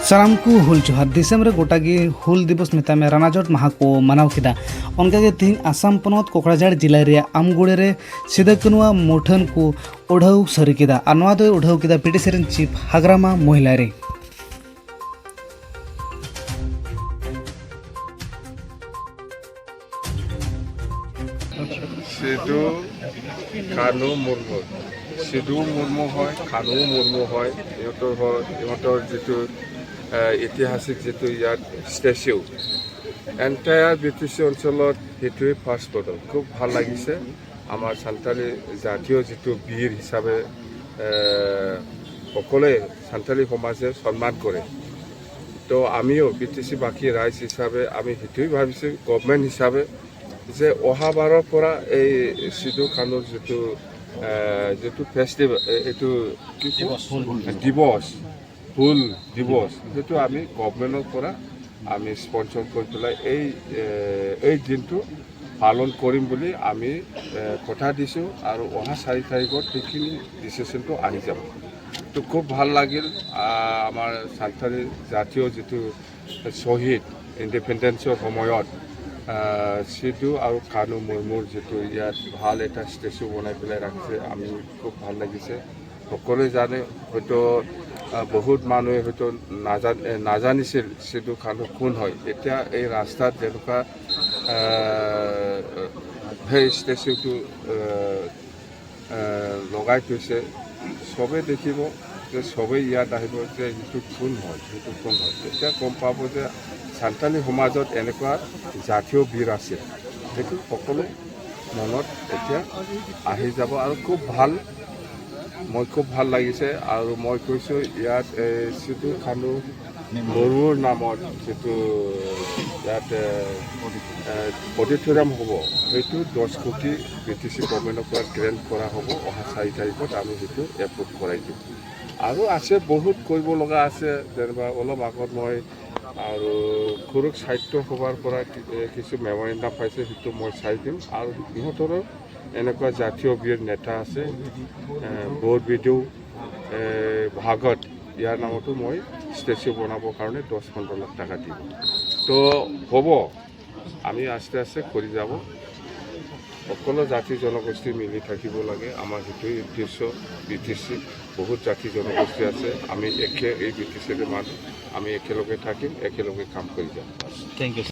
सानाम को हुल जोहार। दिसम रे गोटा गे हुल दिवस मेता में रानाजोट माहा को मनाव किदा। उनका गे तिहिन आसाम पनत कोकराझाड़ जिला रे आमगुड़े रे सिदो कानुआ मुठन को उढ़ाव सरी किदा और नवा दो उढ़ाव किदा बीटीसी रेन चीफ हाग्रामा महिलारी। সিধু কানু মুৰ্মু, সিধু মুৰ্মু হয়, কানু মুৰ্মু হয়, ইহঁতৰ যিটো ঐতিহাসিক যিটো ইয়াত ষ্টেচিউ, এণ্টায়াৰ বিটিচি অঞ্চলত সেইটোৱে ফাৰ্ষ্ট মডেল। খুব ভাল লাগিছে। আমাৰ চান্তালী জাতীয় যিটো বীৰ হিচাপে সকলোৱে চান্তালী সমাজে সন্মান কৰে। তো আমিও বিটিচি বাকী ৰাইজ হিচাপে আমি সেইটোৱে ভাবিছোঁ, গভমেণ্ট হিচাপে, যে অহাবাৰৰ পৰা এই সিধু কানুৰ যিটো ফেষ্টিভেল, এইটো কি দিৱস, হুল দিৱস, সেইটো আমি গভমেণ্টৰ পৰা আমি স্পনচৰ কৰি পেলাই এই দিনটো পালন কৰিম বুলি আমি কথা দিছোঁ আৰু অহা 4 তাৰিখত সেইখিনি ডিচিশ্যনটো আহি যাব। তো খুব ভাল লাগিল। আমাৰ চান্তালী জাতীয় যিটো শ্বহীদ, ইণ্ডিপেণ্ডেঞ্চৰ সময়ত সিধু আৰু কানু মুৰ্মুৰ যিটো ইয়াত ভাল এটা ষ্টেচু বনাই পেলাই ৰাখিছে, আমি খুব ভাল লাগিছে। সকলোৱে জানে, হয়তো বহুত মানুহে হয়তো নাজানিছিল সিধু কানু কোন হয়। এতিয়া এই ৰাস্তাত যেনেকুৱা সেই ষ্টেচুটো লগাই থৈছে, চবেই দেখিব যে চবেই ইয়াত আহিব যে সেইটো কোন হয়, সেইটো কোন হয়। তেতিয়া গম পাব যে চান্তালী সমাজত এনেকুৱা জাতীয় বীৰ আছিল। সেইটো সকলো মনত এতিয়া আহি যাব আৰু খুব ভাল, মই খুব ভাল লাগিছে। আৰু মই কৈছোঁ, ইয়াত এই সিধু কানু মুৰ্মুৰ নামত যিটো ইয়াত অডিটৰিয়াম হ'ব, সেইটো 10 কোটি বিটিচি গভৰ্ণমেণ্টৰ পৰা গ্ৰেণ্ট কৰা হ'ব। অহা 4 তাৰিখত আমি সেইটো এপ্ৰুভ কৰাই দিম। আৰু আছে, বহুত কৰিব লগা আছে। যেনিবা অলপ আগত মই আৰু কুৰুখ সাহিত্য সভাৰ পৰা কিছু মেমৰেণ্ডাম পাইছে, সেইটো মই চাই দিম। আৰু ইহঁতৰো এনেকুৱা জাতীয় বীৰ নেতা আছে, বৰ বিদু ভাগত, ইয়াৰ নামতো মই ষ্টেচু বনাবৰ কাৰণে 10-15 লাখ টকা দিব। তো হ'ব, আমি আস্তে আস্তে কৰি যাব। সকলো জাতি জনগোষ্ঠী মিলি থাকিব লাগে, আমাৰ সেইটোৱেই উদ্দেশ্য। বিটিচি বহুত জাতি জনগোষ্ঠী আছে। আমি একে, এই বিটিচিৰ মানুহ আমি একেলগে থাকিম, একেলগে কাম কৰি যাম। Thank you.